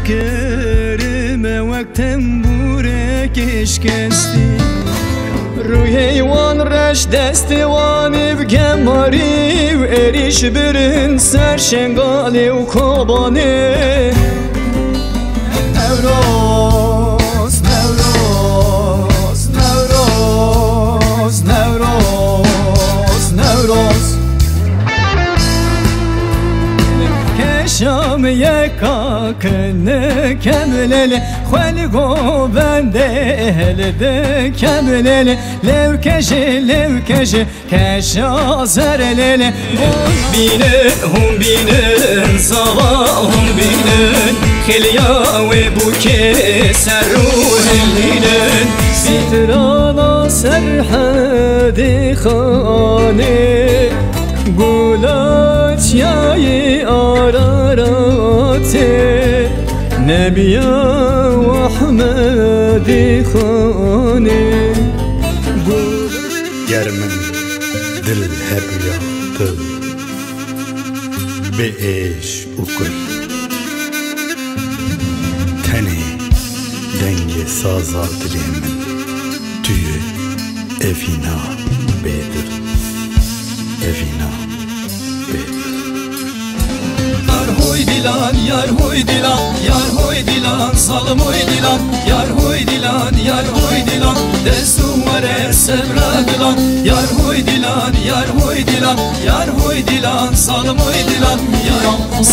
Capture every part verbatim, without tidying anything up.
Kerime wek tembûrekê şikestî. Rûyê wan reş, destê wan ê bi gemarî û êrîş birin ser Şengalê û Kobanê. Newroz, Newroz, Newroz, Newroz, Newroz. Keşam yeka kene kemlele, xwel govende hele de kemlele, lewkeje, lewkeje, keşa zerelele. Bînin, hûn bînin, zava hûn bînin, xêliya wê bûkê ser rû hilînin. Strana Serhedê xanê, Gula çiyayê Araratê, Nebiya û Ehmedê xanê. Ger min dil hebûya tu, bi êş û kul. Tenê dengê saza dilê min tu yî, evîna bêdir, evîna bêdir. Yar hoy dilan, yar hoy dilan, yar hoy dilan, zalim hoy dilan, yar hoy dilan, yar hoy dilan, dest û were sebra dilan, yar hoy dilan, yar hoy dilan, yar hoy dilan, zalim hoy dilan, yar.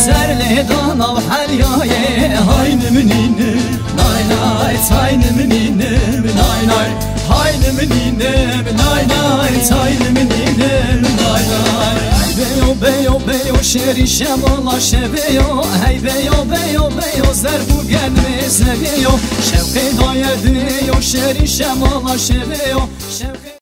Ser lê dana û heliyayê, hay niminînim, nay nay, tay niminînim, nay nay. Hay niminînim, nay nay, tay niminînim, nay nay. Hey beyo, beyo, beyo, şerî şemala şeveyo. Hey beyo, beyo, beyo, zerb û gelmê zeveyo. Şevqê daye diyo, şerî şemala şeveyo. Şevqê